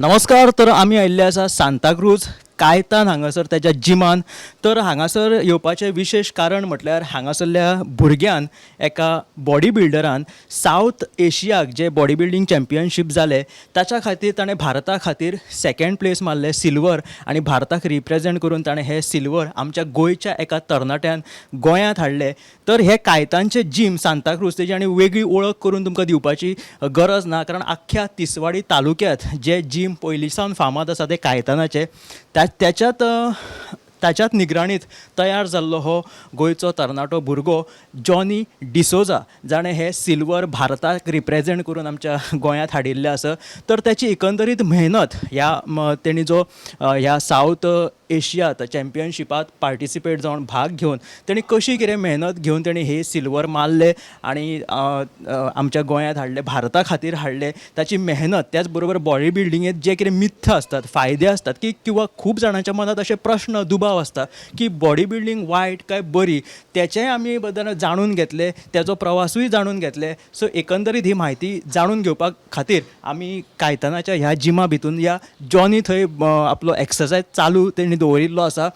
नमस्कार. तर आमी आयिल्ले आसा सांताक्रूज कायतान हांगासर तेज्या जिमान. तर हांगासर येवपाचें विशेश कारण म्हटल्यार हांगासरल्या भुरग्यान, एका बॉडी बिल्डरान सावथ एशियाक जे बॉडी बिल्डींग चॅम्पियनशीप जाले ताच्या खातीर ताणें भारता खातीर सेकेंड प्लेस मारले, सिल्वर, आनी भारताक रिप्रेजेंट करून ताणें हें सिल्वर आमच्या गोंयच्या एका तरणाट्यान गोंयांत हाडलें. तर हे कायतानचें जीम सांताक्रूज, तेजी आनी वेगळी वळख करून तुमकां दिवपाची गरज ना, कारण आख्ख्या तिसवाडी तालुक्यांत जे जीम पयलीं सावन फामाद आसा तें कायतानाचें. त्या त्याच्यात ताच्यात निगराणीत तयार जाल्लो हो गोंयचो तरणाटो भुरगो जॉनी डिसोजा, जाणें हें सिल्वर भारताक रिप्रेजेंट करून आमच्या गोंयांत हाडिल्लें आसा. तर त्याची एकंदरीत मेहनत ह्या तेणी जो ह्या सावथ एशियात चॅम्पियनशिपात पार्टिसिपेट जावन भाग घेवन तेणी कशी कितें मेहनत घेवन तेणी हे सिल्वर मारले आनी आमच्या गोंयांत हाडले, भारता खातीर हाडले, ताची मेहनत, त्याच बरोबर बॉडी बिल्डिंगेंत जे कितें मिथ्य आसतात, फायदे आसतात की किंवा खूब जाणांच्या मनांत अशे प्रश्न, दुबाव आसता की बॉडी बिल्डींग वायट काय बरी, तेचेय आमी बद्दल जाणून घेतले, तेजो प्रवासूय जाणून घेतले. सो एकंदरीत ही म्हायती जाणून घेवपा खातीर आमी कायतानाच्या ह्या जिमा भितून ह्या जॉनी थंय आपलो एक्सरसायज चालू तेणी दवरिल्लो आसा.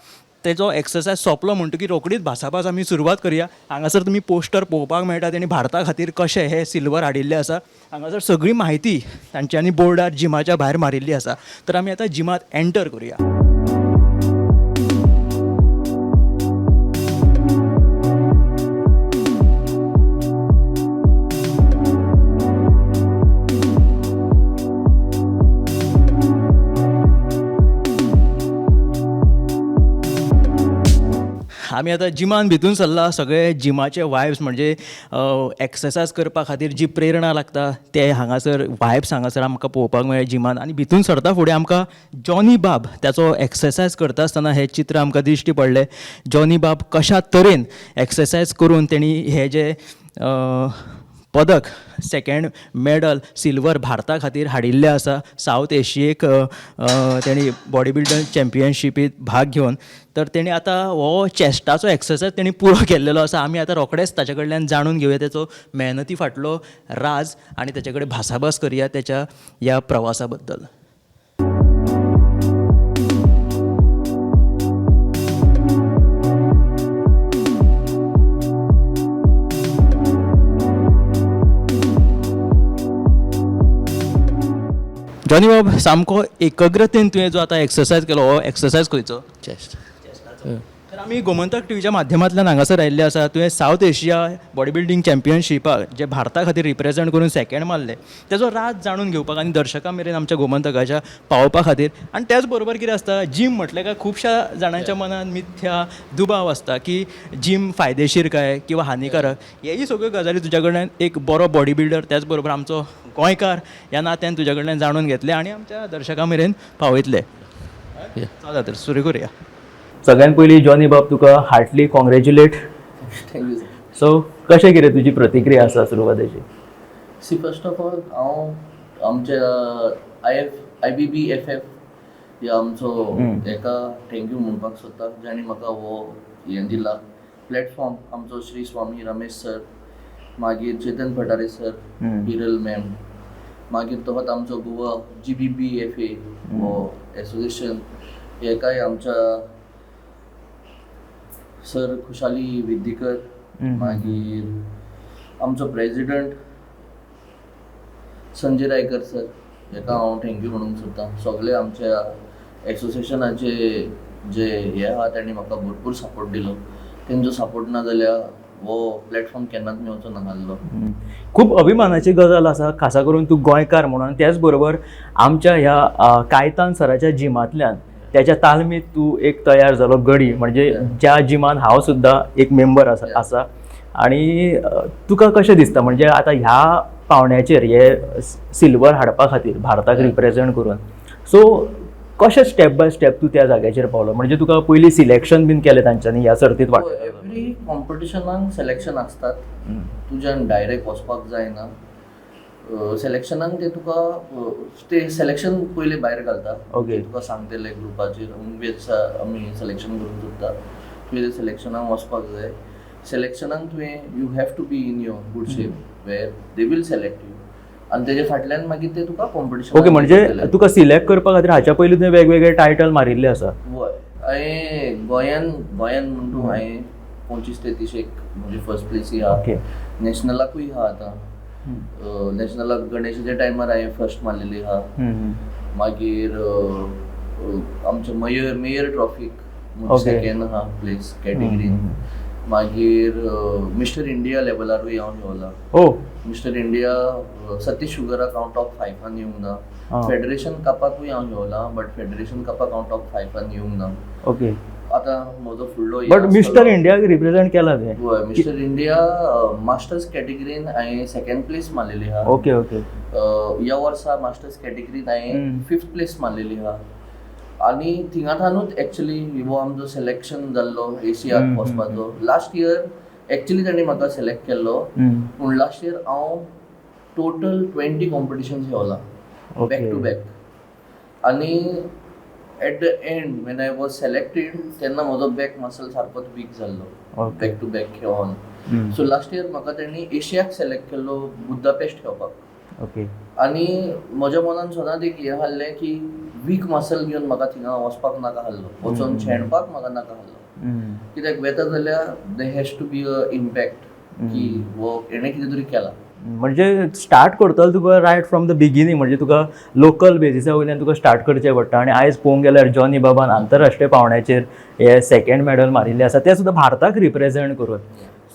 तेजो एक्सरसायज सोंपलो म्हणटकीर रोखडीच भासाभास आमी सुरवात करया. हांगासर तुमी पोस्टर पळोवपाक मेळटा, तेणी भारता खातीर कशें हें सिल्वर हाडिल्लें आसा. हांगासर सगळी म्हायती तांच्यांनी बोर्डार जिमाच्या भायर मारिल्ली आसा. तर आमी आतां जिमात एंटर करुया. आमी आतां जिमान भितून सरला. सगळे जिमाचे वायब्स, म्हणजे एक्सरसायज करपा खातीर जी प्रेरणा लागता ते हांगासर वायब्स हांगासर आमकां पळोवपाक मेळ्ळे जिमान. आनी भितून सरता फुडें आमकां जॉनी बाब त्याचो एक्सरसायज करता आसतना हें चित्र आमकां दिश्टी पडलें. जॉनी बाब कशा तरेन एक्सरसायज करून तेणी हे जे पदक, सेकेंड मेडल सिल्वर भारता खातीर हाडिल्लें आसा सावथ एशियेक तेणी बॉडी बिल्डर चॅम्पियनशिपीत भाग घेवन. तर तेणी आतां हो चेस्टाचो एक्सरसायज तेणी पुरो केल्लेलो आसा. आमी आतां रोखडेच ताच्या कडल्यान जाणून घेवया तेचो मेहनती फाटलो राज आनी तेचे कडेन भासाभास करया तेच्या ह्या प्रवासा बद्दल. जॉनी बाब, सामको एकाग्रतेन तुवें जो आतां एक्सरसायज केलो, हो एक्सरसायज खंयचो? चेस्ट. तर आमी गोमंतक टीव्हीच्या माध्यमांतल्यान हांगासर आयिल्ले आसा. तुवें सावथ एशिया बॉडी बिल्डींग चॅम्पियनशिपाक जे भारता खातीर रिप्रेजेंट करून सेकेंड मारले, तेजो राज जाणून घेवपाक आनी दर्शकां मेरेन आमच्या गोमंतकाच्या पावोवपा खातीर. आनी त्याच बरोबर कितें आसता, जीम म्हटलें काय खुबश्या जाणांच्या मनान मिथ्या दुबाव आसता की जीम फायदेशीर काय किंवा हानिकारक. हेय सगळ्यो गजाली तुज्या कडल्यान, एक बरो बॉडी बिल्डर, त्याच बरोबर आमचो गोंयकार ह्या नात्यान तुज्या कडल्यान जाणून घेतले आनी आमच्या दर्शकां मेरेन पावयतले. चला तर सुरू करुया. सगळ्यात पयलीं जॉनी बाब, तुका heartily congratulate. Thank you. So कशें कितें तुजी प्रतिक्रिया आसा सुरवातेची? सी, फर्स्ट ऑफ ऑल हांव आमच्या I F I B B F F ह्या आमचो हेका thank you म्हणपाक सोदता, जाणी म्हाका हो हें दिला प्लॅटफॉर्म. आमचो श्री स्वामी रमेश सर, मागीर चेतन भटारे सर, बिरल मॅम, मागीर तोच आमचो गोवा GBBFA हो एसोसिएशन, हेकाय आमच्या सर खुशाली विद्दीकर, मागीर आमचो प्रेजिडंट संजय रायकर सर, हेका हांव thank you म्हणूंक सोदता. सगळे आमच्या एसोसिएशनाचे जे हे आहा, तांणी म्हाका भरपूर सपोर्ट दिलो. तेंचो सपोर्ट ना जाल्यार हो प्लॅटफॉर्म केन्नाच मेवचो नासलो. खूब अभिमानाची गजाल आसा, खासा करून तूं गोंयकार म्हणून, त्याच बरोबर आमच्या ह्या कायतान सराच्या जिमांतल्यान त्याच्या तालमीत तूं एक तयार जालो गडी, म्हणजे ज्या जिमान हांव सुद्दां एक मेंबर आसा आसा. आनी तुका कशें दिसता, म्हणजे आतां ह्या पावंड्याचेर हे सिल्वर हाडपा खातीर भारताक रिप्रेजेंट करून, सो कशें स्टेप बाय स्टेप तूं त्या जाग्याचेर पावलो? म्हणजे तुका पयलीं सिलेक्शन बीन केलें तांच्यांनी ह्या सर्तीत वांटेकार? एवरी कॉम्पिटिशनाक सिलेक्शन आसतात. तुज्यान डायरेक्ट वचपाक जायना. सिलेक्शनाक ते तुका ते सिलेक्शन पयलीं भायर घालता. तुका सांगतले ग्रुपाचेर, अमके दिसा आमी सिलेक्शन करूंक सोदता, तुवें सिलेक्शनाक वचपाक जाय. सिलेक्शनाक तुवें you have to be in your good shape where they will select you. आनी तेजे फाटल्यान मागीर ते तुका कॉम्पिटिशन. ओके, म्हणजे तुका सिलेक्ट करपा खातीर हाच्या पयलीं तुवें वेगवेगळे टायटल मारिल्ले आसा. वय, हांवें गोंयान गोंयान म्हण तूं हांवें 25 ते 30 एक म्हजी फर्स्ट प्लेसी आहा. नॅशनलाकूय आहा. आतां नॅशनलाक गणेशाच्या टायमार हांवें फर्स्ट मारलेली आहा. मागीर आमचे मेयर मेयर ट्रॉफीक सेकंड आहा प्लेस कॅटेगरीन. मागीर मिस्टर इंडिया लेवलारूय हांव घेवला. मिस्टर इंडिया सतीश शुगराक हांव टॉप फायफान येवंक ना. फेडरेशन कपाकूय हांव घेवला, बट फेडरेशन कपाक हांव टॉप फायफान येवंक ना. आतां म्हजो फुडलो बट मिस्टर इंडियाक रिप्रेझेंट केला तुवें. हय, मिस्टर इंडिया मास्टर्स कॅटेगरीन हांवें सेकंड प्लेस मारलेली आहा. ओके ओके ह्या वर्सा मास्टर्स कॅटेगरीन हांवें फिफ्थ प्लेस मारलेली आहा आनी थिंगाथानूच एक्चुली हो आमचो सिलेक्शन जाल्लो एशियाक वचपाचो. लास्ट इयर एक्चुली तांणी म्हाका सिलेक्ट केल्लो, पूण लास्ट इयर हांव टोटल 20 कॉम्पिटिशन्स घेवला बॅक टू बॅक आनी at the end when I was selected तेन्ना म्हजो बॅक मसल सारकोच वीक जाल्लो बॅक टू बॅक खेळोन. सो लास्ट इयर म्हाका तेणी एशियाक सिलेक्ट केल्लो बुद्धापेस्ट खेळपाक. आनी म्हज्या मनान सदांच एक हें आहलें की वीक मसल घेवन म्हाका थिंगा वचपाक नाका आहलो, वचोन शेणपाक म्हाका नाका आहलो. कित्याक वेता जाल्यार there has to be a impact की हो हेणें कितें तरी केलां. म्हणजे स्टार्ट करतलो तुका रायट फ्रॉम the beginning, म्हणजे तुका लोकल बेजिसा वयल्यान तुका स्टार्ट करचें पडटा. आनी आयज पळोवंक गेल्यार जॉनी बाबान आंतरराष्ट्रीय पांवड्याचेर हे सेकंड मॅडल मारिल्लें आसा, तें सुद्दां भारताक रिप्रेझेंट करून.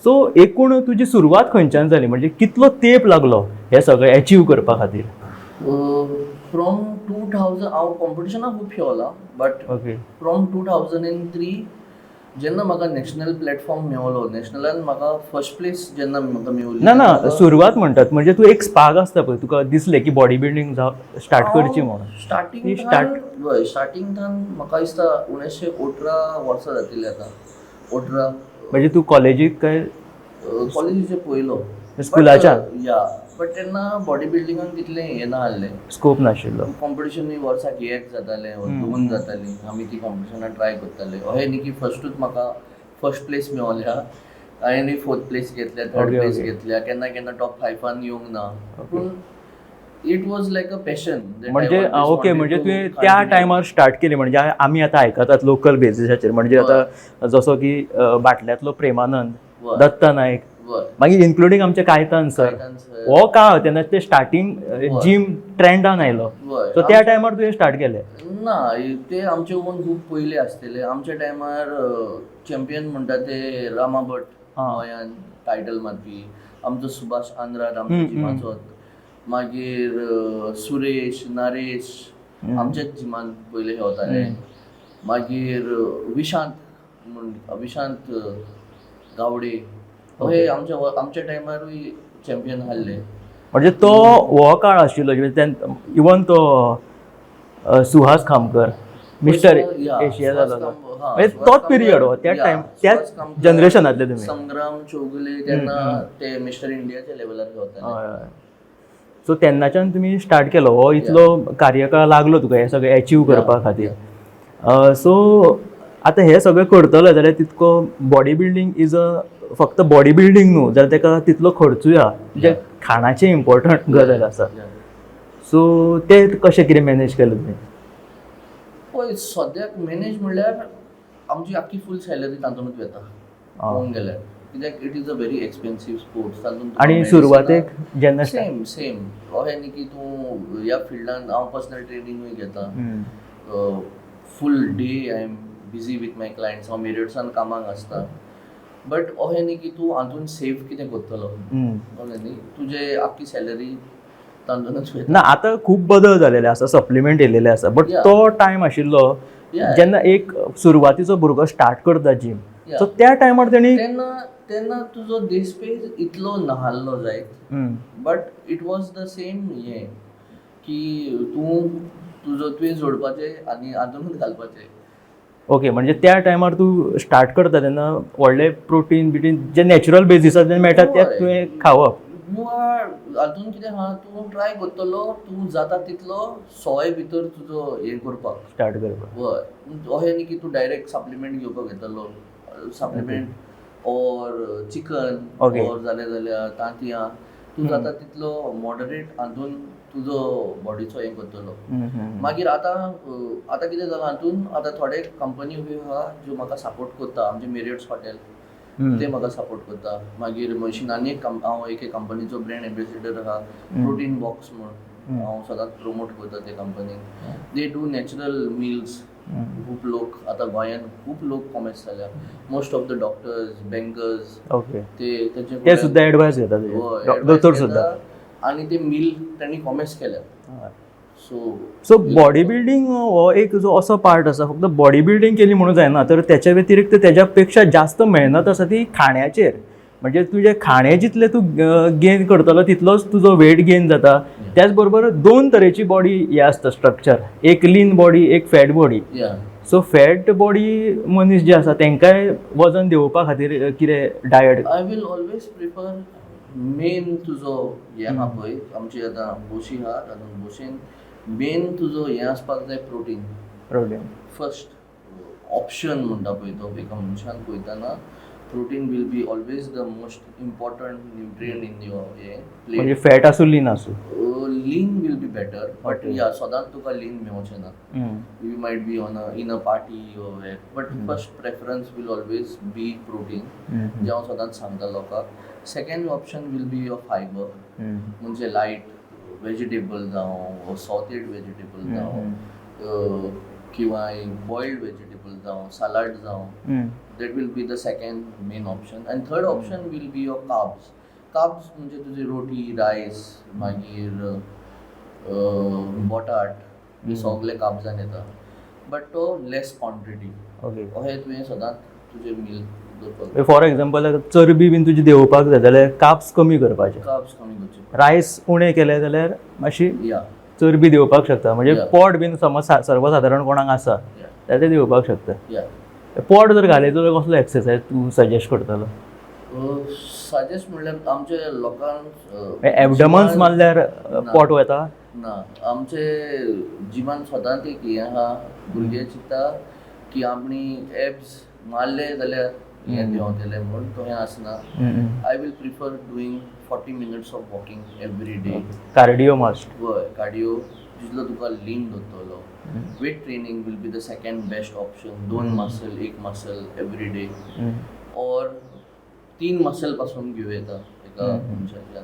सो एकूण तुजी सुरवात खंयच्यान जाली, म्हणजे कितलो तेंप लागलो हें सगळें एचीव करपा खातीर? फ्रॉम 2000 हांव कॉम्पिटिशनाक खूब खेळला, बट फ्रॉम 2003 जेन्ना म्हाका नॅशनल प्लॅटफॉर्म मेवलो, नॅशनलान म्हाका फर्स्ट प्लेस जेन्ना म्हाका मेवली. ना ना, सुरवात म्हणटात म्हणजे तूं एक स्पार्क आसता पळय, तुका दिसलें की बॉडी बिल्डींग स्टार्ट करची म्हणून. स्टार्टींग ती start- हय, स्टार्टींग थावन म्हाका दिसता 1918 वर्सां जातली आतां, 18. म्हणजे तूं कॉलेजीक काय? कॉलेजीचे पयलो. स्कुलाच्यान? या, बट तेन्ना बॉडी बिल्डिंगान तितलें हें ना आहलें. स्कोप नाशिल्लो. कॉम्पिटिशन वर्साक एक जातालें वा दोन जातालीं, आमी ती कॉम्पिटिशनां ट्राय करताले. अशें न्ही की फर्स्टूच म्हाका फर्स्ट प्लेस मेवल्या. हांवें फोर्थ प्लेस घेतल्या, थर्ड प्लेस घेतल्या, केन्ना केन्ना टॉप फायफान येवंक ना, पूण it was like a passion. म्हणजे ओके, म्हणजे तुवें त्या टायमार स्टार्ट केली. म्हणजे आमी आतां आयकतात लोकल बेजिसाचेर, म्हणजे आतां जसो की बाटल्यांतलो प्रेमानंद, दत्ता नायक, मागीर इन्क्लुडींग आमचे कायतान सर. कायतान सर. हो काळ तेन्ना ते स्टार्टींग जीम ट्रेंडान आयलो. सो त्या टायमार तुवें स्टार्ट केलें? ना, ते आमचे ओन खूब पयले आसतले. आमच्या टायमार चॅम्पियन म्हणटा ते रामा भट, गोंयान टायटल मारपी, आमचो सुभाष आंद्राद आमच्या जिमाचो, मागीर सुरेश नरेश आमच्याच जिमान पयले खेळताले, मागीर विशांत म्हण, विशांत गावडे, हे आमच्या आमच्या टायमारूय चॅम्पियन आहले. म्हणजे तो हो काळ आशिल्लो इवन तो सुहास खामकर मिस्टर एशिया सुहास जालो. म्हणजे सुहास तोच खामकर, पिरियड हो त्या टायम, त्या सुहास खामकर, जनरेशनांतले तुमी. संग्राम चौगुले, तेन्ना ते मिस्टर इंडियाच्या लेवलार खेळताले. हय हय सो तेन्नाच्यान तुमी स्टार्ट केलो, हो इतलो कार्यकाळ लागलो तुका हें सगळें एचीव करपा खातीर. सो आतां हें सगळें करतलो जाल्यार तितको बॉडी बिल्डींग is a फक्त बॉडी बिल्डींग न्हू, जाल्यार ताका तितलो खर्चूय आहा, म्हणजे खाणाचें इम्पॉर्टंट गजाल आसा. सो तें कशें कितें मॅनेज केलें तुवें? पळय, सद्याक मॅनेज म्हणल्यार आमची आख्खी फूल सॅलरी तातूंतच वता पळोवंक गेल्यार, कित्याक it is a very expensive sports तातूंत. आनी सुरवातेक जेन्ना सेम सेम, अशें न्ही की तूं ह्या फिल्डान, हांव पर्सनल ट्रेनिंगूय घेता, full day I am busy with my clients, हांव मिरियड्सान कामाक आसता, बट अशें न्ही की तूं हातून सेव कितें करतलो. कळ्ळें न्ही, तुजे आख्खी सॅलरी तातूंतच वयता. ना, आतां खूब बदल जालेले आसा, सप्लिमेंट येयलेले आसा, बट तो टायम आशिल्लो जेन्ना एक सुरवातीचो भुरगो स्टार्ट करता जीम, सो त्या टायमार तेणी तेन्ना तेन्ना तुजो देशपेज इतलो नाहल्लो जायत, but it was the same हें की तूं तुजो तुवें जोडपाचें आनी हातूनच घालपाचें. ओके, म्हणजे त्या टायमार तूं स्टार्ट करता तेन्ना व्हडले प्रोटीन बिटीन जे नॅचरल बेजिसाचेर मेळटा ते तुवें खावप. You are हातून कितें आहा, तूं ट्राय करतलो, तूं जाता तितलो सोय भितर तुजो हें करपाक. स्टार्ट करपाक. हय, अशें न्ही की तूं डायरेक्ट सप्लिमेंट घेवपाक घेतलो, सप्लिमेंट ऑर चिकन ऑर जालें जाल्यार तांतयां. तूं जाता तितलो मॉडरेट हातून तुजो बॉडीचो हें करतलो. मागीर आतां आतां कितें जालां हातून, आतां थोडे कंपनी आहा ज्यो म्हाका सपोर्ट करता. आमचे मेरियट्स हॉटेल ते म्हाका सपोर्ट करता. मागीर मशीन आनी एक हांव एके कंपनीचो ब्रँड एम्बेसिडर आहा, प्रोटीन बॉक्स म्हूण. हांव सदांच प्रमोट करता ते कंपनीक. They do natural meals. खूब लोक आतां गोंयांत खूब लोक कॉमर्स जाल्या, most of the doctors, bankers ते तेंचे ते सुद्दां एडवायस घेता हय, दोतोर advice सुद्दां. घेता आनी ते मील तांणी कॉमर्स केल्या. सो सो बॉडी बिल्डींग हो एक जो असो पार्ट आसा, फक्त बॉडी बिल्डींग केली म्हणून जायना, तर त्याच्या व्यतिरिक्त त्याच्या पेक्षा जास्त मेहनत आसा ती खाण्याचेर. म्हणजे तुजें खाणें जितलें तूं गेन करतलो तितलोच तुजो वेट गेन जाता. त्याच बरोबर दोन तरेची बॉडी हे आसता स्ट्रक्चर, एक लीन बॉडी, एक fat body. So fat body मनीस जे आसा तांकांय वजन देंवोवपा खातीर कितें diet? I will always prefer main तुजो हें आहा पळय, आमची आतां बोशी आहा, तातूंत बोशेन मेन तुजो हें आसपाक जाय, प्रोटीन. प्रोटीन. फर्स्ट ऑप्शन म्हणटा पळय तो, एका मनशान पळयतना protein will be always the most important nutrient in your हें म्हणजे प्लेट. फॅट आसूं, लीन आसूं? Lean will be better, but yeah, सदांच तुका लीन मेवचें ना. You might be on a in a party or where, but first preference will always be protein, जे हांव सदांच सांगता लोकांक. Second option will be your fiber, म्हणजे लायट वेजिटेबल जावं, सॉतेड वेजिटेबल जावं, किंवा बॉयल्ड वेजिटेबल जावं, सलाड जावं. That will be the second main option, and third option will be your carbs. Carbs म्हणजे तुजी रोटी, रायस, मागीर बटाट, हे सगळे कार्ब्सान येता, बट तो लेस क्वॉन्टिटी. अशें तुवें सदांच तुजें मील दवरपाक. फॉर एग्जाम्पल, चरबी बीन तुजी देंवोवपाक जाय जाल्यार कार्ब्स कमी करपाचे? कार्ब्स कमी करचे. रायस उणें केले जाल्यार मातशी या चरबी देंवपाक शकता म्हणजे पोट बीन समज सर्वसादारण कोणाक आसा जाल्यार ते देंवपाक शकता. पोट जर घालयतलो जाल्यार कसलो एक्सरसायज तूं सजेस्ट करतलो? सजेस्ट म्हणल्यार आमचे लोकांक एबडमन्स मारल्यार पोट वता? ना, आमचे जिमान सदांच एक हें आहा, भुरगे चिंत्ता की आमी एब्स मारले जाल्यार हें देंवतलें म्हूण. तशें आसना. I will prefer doing 40 minutes of walking every day. Cardio must. हय, कार्डियो जितलो तुका लीन दवरतलो. Weight training will be the second best option. दोन मसल, एक मसल एवरी डे, ऑर तीन मसल पासून घेवं येता एका मनशाच्यान,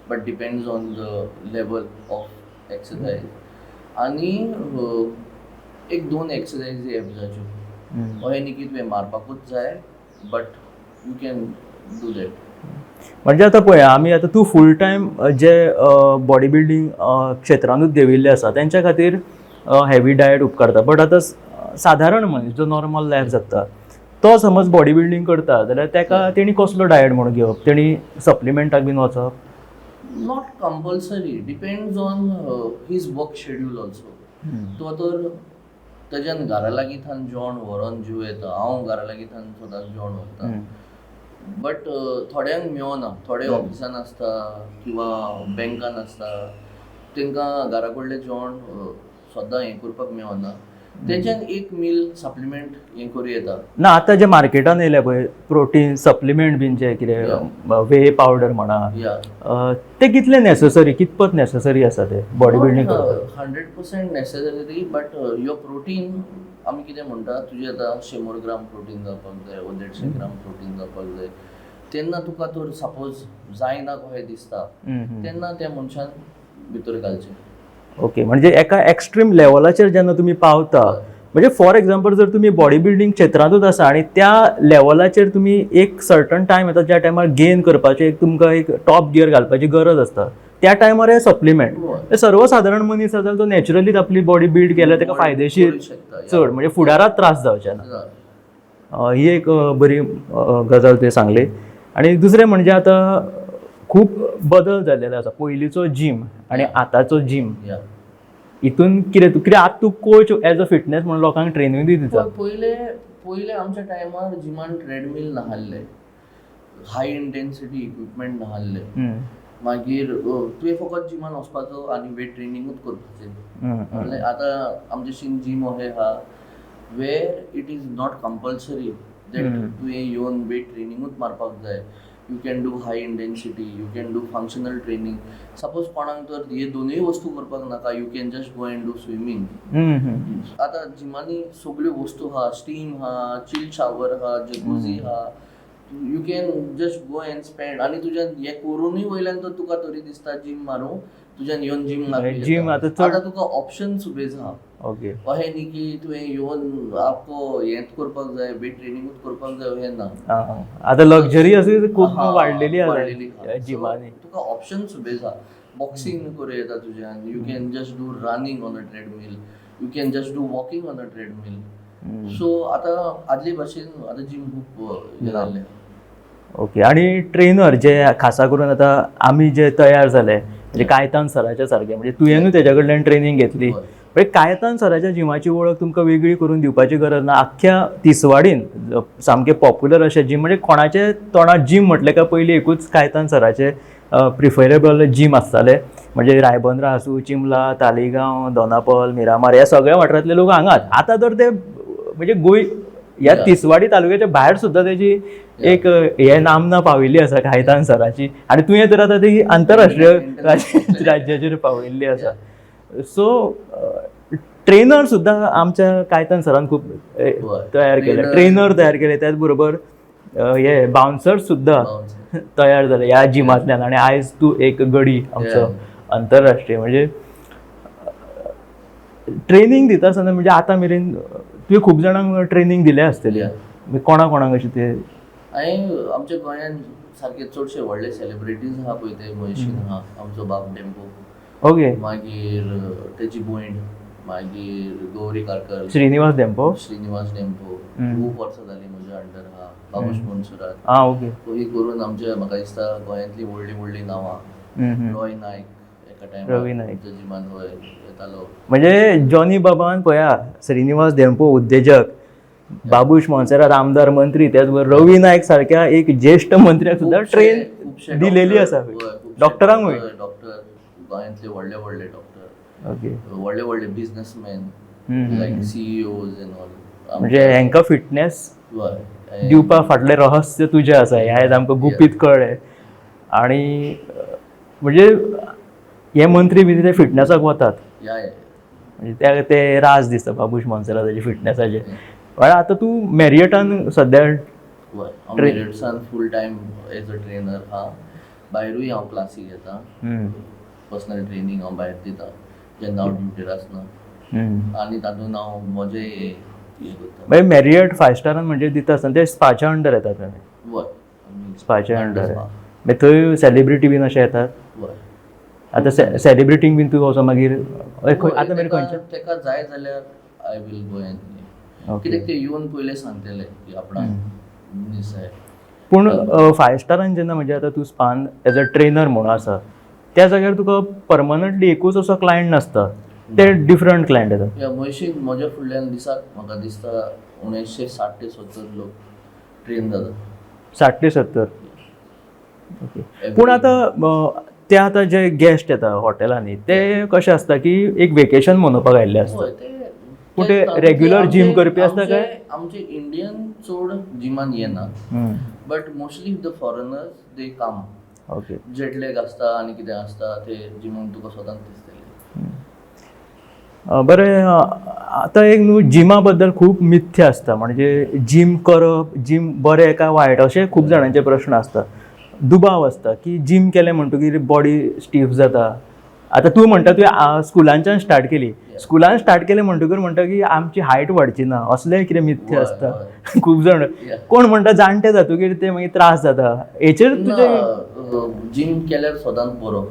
but depends on the level of exercise. आनी एक दोन एक्सरसायजी एब्साच्यो. अशें न्ही की तुवें मारपाकूच जाय, but you can do that. म्हणजे आतां पळय, आमी आतां तूं फूल टायम जे बॉडी बिल्डींग क्षेत्रानूच देंविल्ले आसा तेंच्या खातीर हेवी डायट उपकारता, बट आतां सादारण मनीस जो नॉर्मल लायफ जगता तो समज बॉडी बिल्डींग करता जाल्यार ताका तेणी कसलो डायट म्हणून घेवप? तेणी सप्लिमेंटाक बीन वचप? Not compulsory, depends on his work schedule also. तो तर तेज्यान घरा लागीं थावन जेवण व्हरोन जेवं येता. हांव घरा लागीं थावन सदांच जेवण व्हरता, बट थोड्यांक मेवना. थोडे ऑफिसान आसता किंवा बँकान आसता, तांकां घरा कडलें जेवण सदां हें करपाक मेवना. तेज्यान एक मील सप्लिमेंट हें करूं येता. ना, आतां जे मार्केटान येयले पळय प्रोटीन सप्लिमेंट बीन, जे कितें वे पावडर म्हणा, ते कितले नेसेसरी, कितपत नेसेसरी आसा ते बॉडी बिल्डींग करपाक? 100% necessary, but your protein आमी कितें म्हणटा, तुजें आतां 100 ग्राम प्रोटीन जावपाक जाय वो 150 ग्राम प्रोटीन जावपाक जाय. तेन्ना तुका तर सपोज जायना कशें दिसता, तेन्ना त्या मनशान भितर घालचें. ओके, म्हणजे एका एक्स्ट्रीम लेवलाचेर जेन्ना तुमी पावता, म्हणजे फॉर एक्झाम्पल जर तुमी बॉडी बिल्डींग क्षेत्रांतूच आसा आनी त्या लेवलाचेर तुमी एक सर्टन टायम येता ज्या टायमार गेन करपाचें एक तुमकां एक टॉप गियर घालपाची गरज आसता, त्या टायमार हे सप्लिमेंट. सर्वसाधारण मनीस आसा जाल्यार तो नॅचरलीच आपली बॉडी बिल्ड केल्यार ताका फायदेशीर करूं शकता, या. चड, म्हणजे फुडारात त्रास जावचे ना. ही एक बरी गजाल तुवें सांगली. आनी दुसरें म्हणजे आतां खूब बदल जाल्लेले आसा, पयलींचो जीम आनी आतांचो जीम, हितून कितें तूं, कित्याक आतां तूं कोच एज अ फिटनेस म्हणून लोकांक ट्रेनींग दिता. पयले पयले आमच्या टायमार जिमान ट्रेडमील नासले, हाय इंटेन्सिटी इक्विपमेंट नासले. मागीर तुवें फकत जिमान वचपाचो आनी वेट ट्रेनिंगूच करपाचें. म्हणल्यार आतां आमचे शीन जीम अशें आहा where it is not compulsory that तुवें येवन वेट ट्रेनिंगूच मारपाक जाय. You can do high intensity, you can do functional training. Suppose कोणाक तर हे दोनूय वस्तू करपाक नाका, you can just go and do swimming. आतां जिमांनी सगल्यो वस्तू आहा, स्टीम आहा, चिल शावर आहा, जकुझी आहा. You can just go and spend. आनी तुज्यान हें करुनूय वयल्यान तर तुका तरी दिसता जीम मारूं, तुज्यान येवन जीम जीम आतां चड आतां तुका ऑप्शन सुबेज आहा. अशें न्ही की तुवें येवन आपको हेंच करपाक जाय, वेट ट्रेनिंगूच करपाक जाय अशें ना. आतां लक्झरी अशी खूब वाडलेली वाडलेली आसा आहा. जिमांनी. So, तुका ऑप्शन सुबेज आहा. बॉक्सिंग करूं येता तुज्यान, you can just do running on a treadmill, you can just do walking on a treadmill. So आतां आदले भाशेन आतां जीम खूब हें जाल्लें. ओके, आणि ट्रेनर जे खासा करून आतां आमी जे तयार जाले म्हणजे कायतान सराच्या सारके, म्हणजे तुवेंनूय तेज्या कडल्यान ट्रेनींग घेतली. म्हणजे कायतान सराच्या जिमाची वळख तुमकां वेगळी करून दिवपाची गरज ना. आख्ख्या तिसवाडीन सामकें पॉप्युलर अशें जीम, म्हणजे कोणाचे तोंडार जीम म्हटलें काय पयलीं एकूच कायतान सराचें प्रिफरेबल जीम आसतालें. म्हणजे रायबंद्रा आसूं, चिमला, तालिगांव, दोनापावल, मिरामार ह्या सगळ्या वाठारांतले लोक हांगाच. आतां तर ते म्हणजे गोंय ह्या तिसवाडी तालुक्याच्या भायर सुद्दां तेजी एक हे नामना पाविल्ली आसा कायतान सराची. आनी तुवें तर आतां ती आंतरराष्ट्रीय राज्याचेर पावयल्ली आसा. सो ट्रेनर सुद्दां आमच्या कायतान सरान खूब तयार केले, ट्रेनर तयार केले, त्याच बरोबर हे बाउन्सर सुद्दां तयार जाले ह्या जिमांतल्यान. आनी आयज तूं एक गडी आमचो आंतरराष्ट्रीय. म्हणजे ट्रेनींग दिता आसतना म्हणजे आतां मेरेन तुवें खूब जाणांक ट्रेनींग दिल्या आसतली, कोणा कोणाक अशें ते? हांवें आमच्या गोंयांत सारके चडशे व्हडले सेलिब्रिटीज आहा पळय ते महेशीन आहा, आमचो बाब डेम्पो, मागीर तेजी भयण, मागीर गौरी कारकर, श्रीनिवास धेंपो, श्रीनिवास डेम्पो खूब वर्सां जालीं म्हज्या अंडर आहा, बाबूश मोन्सुरात. ही करून आमच्या म्हाका दिसता गोंयांतली व्हडलीं व्हडलीं नांवां, रॉय नायक एका टायमार रवी नायक जिमान येतालो. म्हणजे जॉनी बाबान पळया, श्रीनिवास धेंपो उद्देजक, बाबूश मोन्सेरात आमदार मंत्री, त्याच बरोबर रवी नायक सारक्या एक ज्येश्ठ मंत्र्याक सुद्दां ट्रेन दिलेली आसा. डॉक्टरांकूय, डॉक्टर, गोंयांतले व्हडले व्हडले डॉक्टर, व्हडले व्हडले businessman like CEOs and all. म्हणजे हांकां फिटनेस दिवपा फाटलें रहस्य तुजें आसा हें आयज आमकां गुपीत कळ्ळें. आनी म्हणजे हे मंत्री बी ते फिटनेसाक वतात, म्हणजे ते राज दिसता बाबूश मोन्सेराताचे फिटनेसाचे. आतां तूं मॅरियटान सद्या? हांव मॅरियट्सान full time as a trainer आहा. भायरूय हांव क्लासी घेता, पर्सनल ट्रेनींग हांव भायर दिता जेन्ना हांव ड्युटीर आसना, आनी तातूंत हांव म्हजें हें करता. मागीर मॅरियट फायव स्टारान म्हणजे दिता आसतना ते स्पाच्या अंडर येतात तुमी? हय, स्पाच्या अंडर. मागीर थंय सेलिब्रिटी बीन अशें येतात? आतां सेलिब्रिटींक बीन तूं वचो मागीर आतां मेरेन खंयच्या तेका जाय जाल्यार I will go and, कित्याक ते येवन पयलें सांगतले की आपणाक मनीस जाय. पूण फायव स्टारान जेन्ना म्हणजे आतां तूं स्पान एज अ ट्रेनर म्हणून आसा त्या जाग्यार तुका परमनंटली एकूच असो क्लायंट नासता, ते डिफरंट क्लायंट येतात. ह्या मशीन म्हज्या फुडल्यान दिसाक म्हाका दिसता 1960 ते 70 लोक ट्रेन जाता. 60 ते 70. ओके. पूण आतां ते आतां जे गेस्ट येता हॉटेलांनी ते कशें आसता की एक वेकेशन मनोवपाक आयिल्ले आसता, पूण ते रेग्युलर जीम करपी आसता काय? आमचे इंडियन चड जिमान येना, but mostly the foreigners they come. Jet lag आसता आनी कितें आसता ते जिमान तुका स्वताक दिसतलें. बरें, आतां एक न्हू जिमा बद्दल खूब मिथ्य आसता, म्हणजे जीम करप, जीम बरें काय वायट अशें खूब जाणांचे प्रश्न आसता, दुबाव आसता की जीम केलें म्हणटकीर बॉडी स्टीफ जाता. आतां तूं म्हणटा तुवें स्कुलांच्यान स्टार्ट केली, स्कुलान स्टार्ट केलें म्हणटकीर म्हणटा की आमची हायट वाडची ना, असलें कितें मिथ्य आसता खूब जाण. कोण म्हणटा जाणटे जातकीर ते मागीर त्रास जाता, हेचेर तुजें? जीम केल्यार सदांच बरो,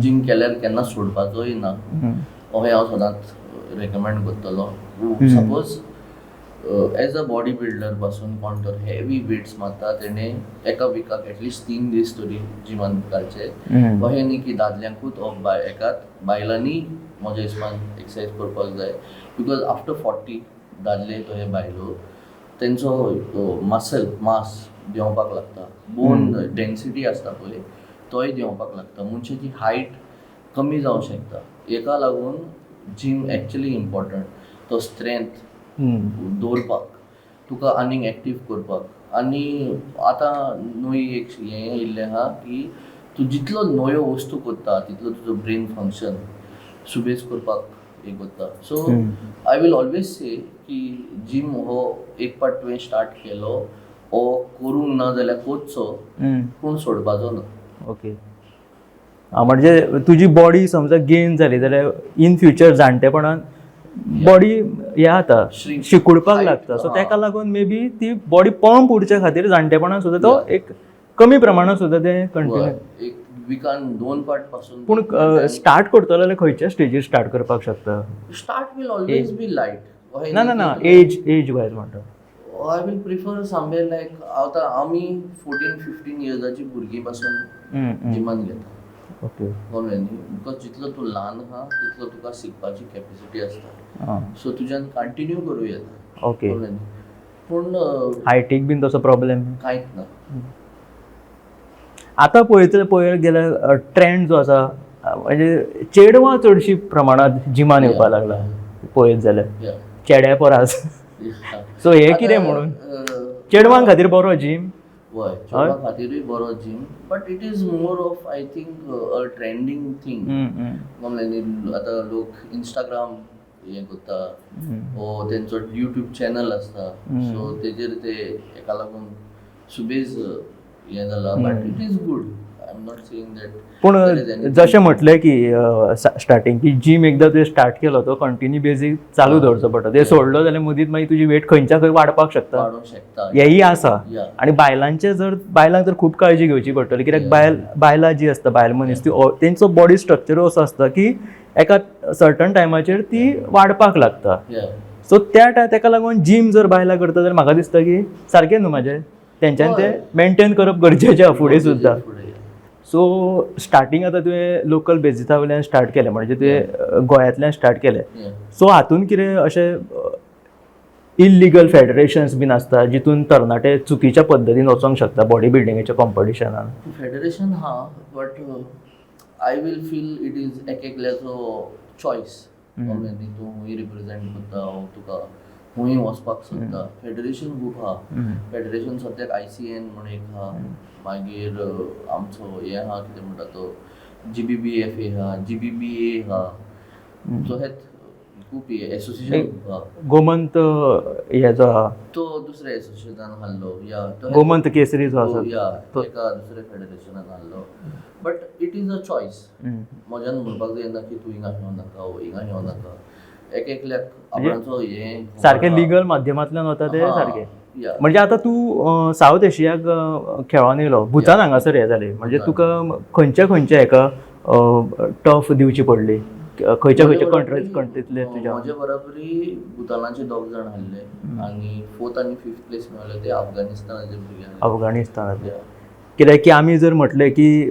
जीम केल्यार केन्ना सोडपाचोय ना अशें हांव सदांच रेकमेंड करतलो. Suppose as a body builder पासून कोण तर हेवी वेट्स मारता तेणें एका विकाक एटलिस्ट 3 दीस तरी जिमान घालचे. अशें न्ही की दादल्यांकूच ऑफ एकाच, बायलांनी म्हज्या हिसपान एक्सरसायज करपाक जाय, because after 40 दादले तशें बायलो तेंचो मसल मास देंवपाक लागता, बोन डेन्सिटी आसता पळय तोय देंवपाक लागता, मनशाची हायट कमी जावंक शकता. हेका लागून जीम एक्चुली इम्पॉर्टंट, तो स्ट्रेंथ दवरपाक. तुका आनीक एक्टीव करपाक. आनी आतां न्हय एक हें येयल्लें आहा की तूं जितलो नव्यो वस्तू करता तितलो तुजो ब्रेन फंक्शन सुबेज करपाक एक वता. So I will always say की जीम हो एक पाट तुवें स्टार्ट केलो हो करूंक ना जाल्यार करचो, पूण सोडपाचो ना. ओके, म्हणजे तुजी बॉडी समजा गेन जाली जाल्यार इन फ्युचर जाणटेपणान बॉडी हें जाता, Shrink. शिकुडपाक Height, लागता. सो हा. ताका लागून मे बी ती बॉडी पंप उरच्या खातीर जाणटेपणान सुद्दां तो एक कमी प्रमाणात सुद्दां तें कंटिन्यू. हय, एक विकान दोन पाट पासून. पूण स्टार्ट करतलो जाल्यार खंयच्या स्टेजीर स्टार्ट करपाक शकता? Start will always be light. ना ना ना, एज वायज म्हणटा. I will prefer somewhere like आतां आमी 14-15 इयर्साची भुरगीं पासून जिमान घेता. कळ्ळें न्ही? Because जितलो तूं ल्हान आहा तितलो तुका शिकपाची कॅपेसिटी आसता, सो तुज्यान कंटिन्यू करूं येता. कळ्ळें न्ही? पूण हायटीक बीन तसो प्रॉब्लेम? कांयच ना. आतां पळयतले पळयत गेल्यार ट्रेंड जो आसा, म्हणजे चेडवां चडशी प्रमाणांत जिमान येवपाक लागला पळयत जाल्यार, चेड्या परस. सो हें कितें म्हणून चेडवां खातीर बरो जीम? वय, चेडवां खातीरूय बरो gym, but it is more of, I think, a trending thing. कळ्ळें न्ही? आतां लोक इंस्टाग्राम हें करता वो तेंचो युट्यूब चॅनल आसता, सो तेजेर ते हेका लागून सुबेज हें जाला. But it is good, I am not saying that. पूण जशें म्हटलें की स्टार्टींग की जीम एकदां तुवें स्टार्ट केलो तो कंटिन्यू बेजीक चालू दवरचो पडटा. ते सोडलो जाल्यार मदींच मागीर तुजी वेट खंयच्या खंय वाडपाक शकता. वाडोवंक शकता. हेंय आसा. आनी बायलांचे जर, बायलांक तर खूब काळजी घेवची पडटली, कित्याक बायलां जी आसता, बायल मनीस ती तेंचो बॉडी स्ट्रक्चर असो आसता की एका सर्टन टायमाचेर ती वाडपाक लागता. सो त्या तेका लागून जीम जर बायलां करता जाल्यार म्हाका दिसता की सारकें न्हू म्हाजें, तेंच्यान तें मेनटेन करप गरजेचें आहा फुडें सुद्दां. फुडें. सो स्टार्टींग आतां तुवें लोकल बेजिसा वयल्यान स्टार्ट केलें, म्हणजे तुवें गोंयांतल्यान स्टार्ट केलें. सो हातून कितें अशें इलिगल फेडरेशन्स बीन आसता जितून तरणाटे चुकीच्या पद्दतीन वचोंक शकता बॉडी बिल्डिंगेच्या कॉम्पिटिशनान? फेडरेशन हा, but I will feel it is एक एकल्याचो चॉयस. न्ही, तूं खूंय रिप्रेझेंट करता वो तुका खूंय वचपाक सोदता. फेडरेशन खूब आहा. फेडरेशन सद्याक आयसीएन म्हूण एक आहा, मागीर आमचो हें आहा, कितें म्हणटा तो, जीबीबीएफ ए आहा, जीबीबीए आहा. सो हेत खूब एसोसिएशन खूब आहा. गोमंत हे जो आहा? तो दुसऱ्या एसोसिएशनान आहलो या तो गोमंत केसरी जो आसा. या, एका दुसऱ्या फेडरेशनान आहलो, but it is a choice. म्हज्यान म्हणपाक जायना की तूं हिंगा येवं नाका वो हिंगा येवं नाका. एक एकल्याक आपणाचो हें सारकें लिगल माध्यमांतल्यान वता ते सारकें. म्हणजे आतां तूं सावथ एशियाक खेळोन येयलो, भूतान हांगासर हें जालें, म्हणजे तुका खंयच्या खंयच्या हेका टफ दिवची पडली, खंयच्या खंयच्या कंट्रींतले तुज्या? म्हजे बराबरी भूतानाचे दोग जाण आहले आनी फोर्थ आनी फिफ्थ प्लेस मेळ्ळे ते अफगाणिस्तानाचे भुरगे आहले. अफगाणिस्तानांतले. कित्याक की आमी जर म्हटलें की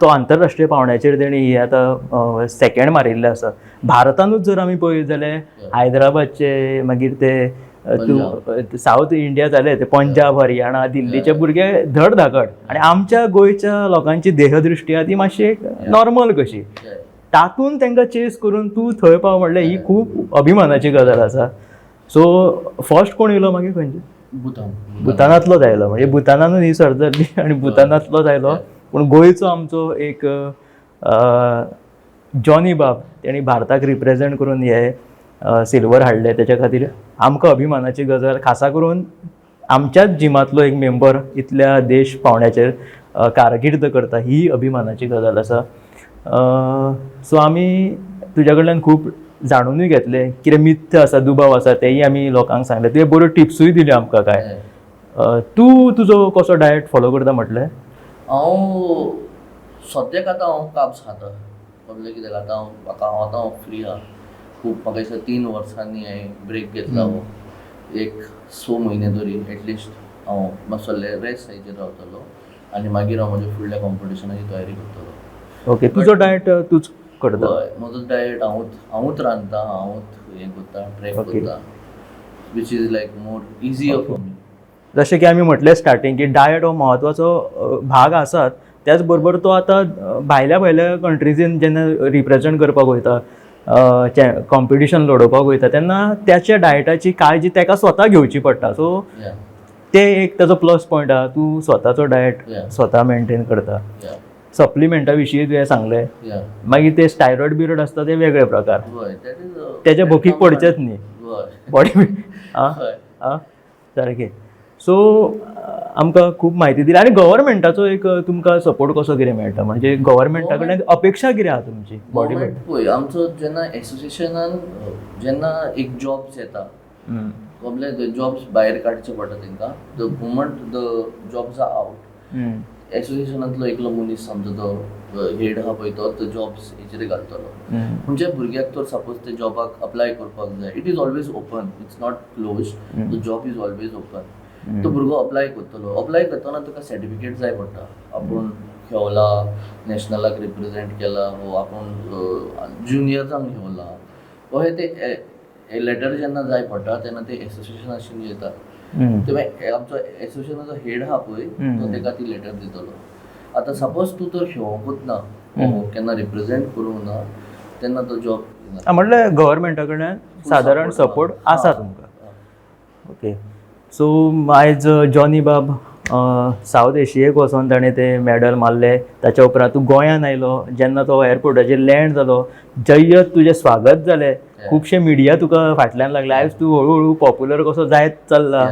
तो आंतरराष्ट्रीय पांवड्याचेर तेणी हे आतां सेकेंड मारिल्लें आसा, भारतानूच जर आमी पळयत जाल्यार हैदराबादचे, मागीर ते तूं सावथ इंडिया जाले ते पंजाब, हरियाणा, दिल्लीचे भुरगे धड धाकट आनी आमच्या गोंयच्या लोकांची देहदृश्टी आहा ती मातशी एक नॉर्मल कशी. तातूंत तांकां चेस करून तूं थंय पाव म्हणल्यार ही खूब अभिमानाची गजाल आसा. सो फर्स्ट कोण येयलो मागीर, खंयचे? भूतान. भूतानांतलोच आयलो. म्हणजे भूतानानूच ही सर्त जाली आनी भूतानांतलोच आयलो. पूण गोंयचो आमचो एक जॉनी बाब, तेणी भारताक रिप्रेझेंट करून हे सिल्वर हाडलें, तेच्या खातीर आमकां अभिमानाची गजाल. खासा करून आमच्याच जिमांतलो एक मेंबर इतल्या देश पांवड्याचेर कारकीर्द करता, ही अभिमानाची गजाल आसा. सो आमी तुज्या कडल्यान खूब जाणुनूय घेतलें, कितें मिथ्य आसा, दुबाव आसा, तेयी आमी लोकांक सांगलें. तुवें बऱ्यो टिप्सूय दिल्यो आमकां कांय. तूं तुजो कसो डायट फॉलो करता म्हटलें? हांव सद्याक आतां हांव काब्स खाता. कळ्ळें? कित्याक आतां हांव म्हाका हांव आतां हांव फ्री आहा खूब. म्हाका दिसता 3 वर्सांनी हांवें ब्रेक घेतला हो, एक 6 म्हयने तरी एटलिस्ट हांव मातसो रेस्ट सायजीर रावतलो आनी मागीर हांव म्हज्या फुडल्या कॉम्पिटिशनाची तयारी करतलो. ओके, तुजो डायट तूच करता? हय, म्हजो डायट हांवूच रांदता, हांवूच हें करता, ट्रॅक करता, which is like more easier for me. जशें की आमी म्हटलें स्टार्टींग की डायट हो म्हत्वाचो भाग आसात, त्याच बरोबर तो आतां भायल्या भायल्या कंट्रीजीन जेन्ना रिप्रेझेंट करपाक वयता कॉम्पिटिशन लडोवपाक वयता तेन्ना त्याच्या डायटाची काळजी ताका स्वता घेवची पडटा. सो ते एक ताजो प्लस पॉयंट आहा, तूं स्वताचो डायट स्वता मेंटेन करता. सप्लिमेंटा विशीं तुवें सांगलें. मागीर ते स्टायरॉयड बिरॉयड आसता ते वेगळे प्रकार. हय, that is तेच्या भकीक पडचेच न्ही बॉडी आं. आं, सारकें. सो आमकां खूब म्हायती दिली आनी गव्हर्मेंटाचो एक तुमकां सपोर्ट कसो कितें मेळटा, म्हणजे गव्हर्मेंटा कडेन अपेक्षा कितें आहा तुमची बॉडी? गव्हर्मेंट पळय, आमचो जेन्ना एसोसिएशनान जेन्ना एक जॉब्स येता, कसले जॉब्स भायर काडचे पडटा तांकां, the moment the jobs are out, एसोसिएशनांतलो एकलो मनीस आमचो तो हेड आहा पळय, तो तो जॉब्स हेचेर घालतलो. खंयच्याय भुरग्याक तर सपोज ते जॉबाक अप्लाय करपाक जाय, it is always open, it's not close, the job is always open. तो भुरगो अप्लाय करतलो, अप्लाय करतना तुका सर्टिफिकेट जाय पडटा, आपूण खेळला, नॅशनलाक रिप्रेझेंट केला वो आपूण ज्युनियर्सांक खेळला, अशें ते लेटर जेन्ना जाय पडटा तेन्ना ते एसोसिएशनासून येता. ते मागीर आमचो एसोसिएशनाचो हेड आहा पळय, तो तेका ती लेटर दितलो. आतां सपोज तूं तर खेळोंकूच ना, केन्ना रिप्रेझेंट करूंक ना, तेन्ना तो जॉब म्हणल्यार गव्हर्मेंटा कडल्यान सादारण सपोर्ट आसा तुमकां. ओके, सो आयज जॉनी बाब सावथ एशियेक वचोन ताणें ते मॅडल मारले. ताच्या उपरांत तूं गोंयान आयलो, जेन्ना तो एअरपोर्टाचेर लँड जालो, जय्यत तुजें स्वागत जालें, खुबशे मिडिया तुका फाटल्यान लागले. आयज तूं हळू हळू पॉप्युलर कसो जायत चल्ला,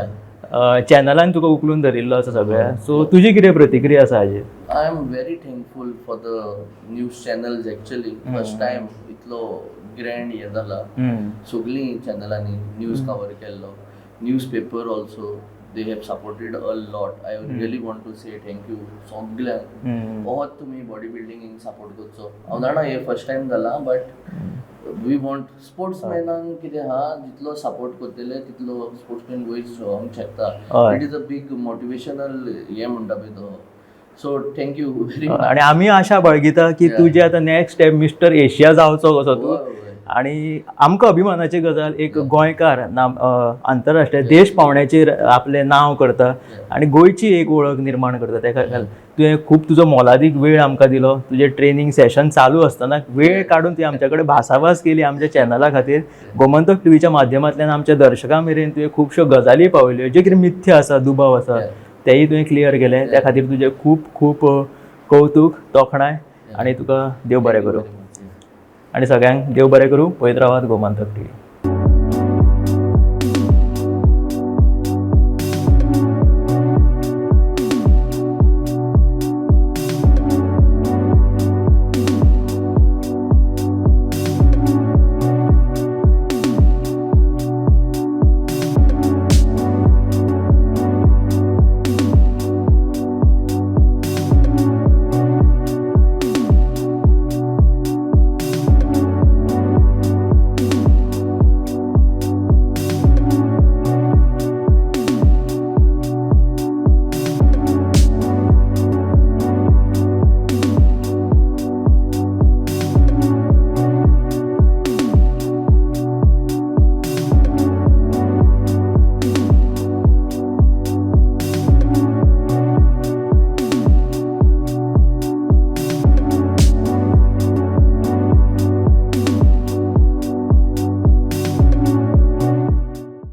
चॅनलान तुका उखलून धरिल्लो आसा सगळ्या. सो तुजी कितें प्रतिक्रिया आसा हाजेर? I am very thankful for the news channels actually. First time इतलो ग्रँड हें जाला, सगळीं चॅनलांनी न्यूज कवर केल्लो, newspaper also, they have supported a lot. I really want to say thank you सगल्यांक. होच तुमी बॉडी बिल्डिंगींक सपोर्ट करचो. हांव जाणा हें फर्स्ट टायम जाला, बट we want स्पोर्ट्समॅनांक कितें आहा, जितलो सपोर्ट करतले तितलो स्पोर्ट्समॅन वयर सरोंक शकता. It is a big motivational हें म्हणटा पळय तो. So thank you very much. आणि आमी आशा बाळगिता की तुजें आतां नेक्स्ट स्टेप मिस्टर एशिया जावचो कसो तूं. आणि आमकां अभिमानाची गजाल, एक गोंयकार नाम आंतरराष्ट्रीय देश पावण्याचेर आपलें नांव करता आनी गोंयची एक वळख निर्माण करता. तेका तुवें खूब तुजो मोलादीक वेळ आमकां दिलो. तुजें ट्रेनींग सेशन चालू आसतना वेळ काडून तुवें आमच्या कडेन भासाभास केली आमच्या चॅनला खातीर. गोमंतक टिवीच्या माध्यमांतल्यान आमच्या दर्शकां मेरेन तुवें खुबश्यो गजाली पावयल्यो, ज्यो कितें मिथ्य आसा, दुबाव आसा, तेय तुवें क्लियर केले. त्या खातीर तुजें खूब खूब कौतूक, तोखणाय आनी तुका देव बरें करूं. आनी सगळ्यांक देव बरें करूं. पळयत रावात गोमंतक टिवी.